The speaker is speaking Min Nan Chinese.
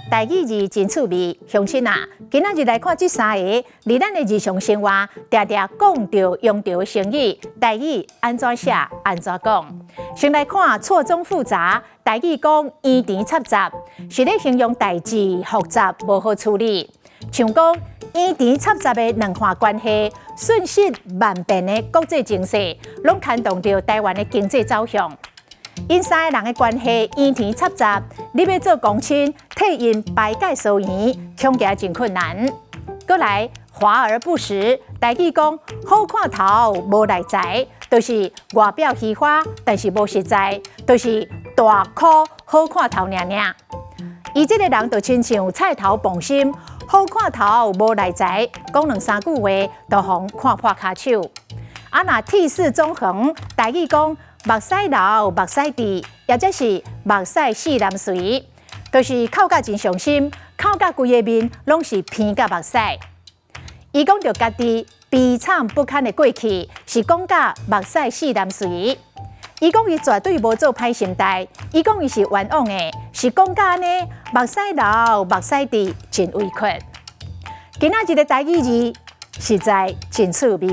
台語字真趣味，鄉親啊，今仔日來看這三个，佇咱的日常生活，定定講著用著的成語，台語按怎寫，按怎講？先來看錯綜複雜，台語講圓甜插雜，是咧形容代誌複雜無好處理。像講圓甜插雜的兩岸關係，瞬息萬變的國際情勢，攏牽動著台灣的經濟走向。𪜶三个人的關係圓甜插雜，你欲做公親，替𪜶排解疏圓，恐驚真困難。閣來華而不實，台語講好看頭無內在，就是外表虛華，但是無實在，就是大箍好看頭爾爾。伊這个人就親像菜頭磅心，好看頭無內在，講兩三句話就予人看破跤手。啊，若涕泗縱橫，台語講目屎流，目屎滴，抑者是目屎四南隨，就是哭甲真傷心，哭甲規个面攏是鼻甲目屎。伊講著家己悲慘不堪的過去，是講甲目屎四南隨。伊講伊絕對無做歹心代，伊講伊是冤枉的，是講甲按呢目屎流，目屎滴，真委屈。今仔日的台語字實在真趣味。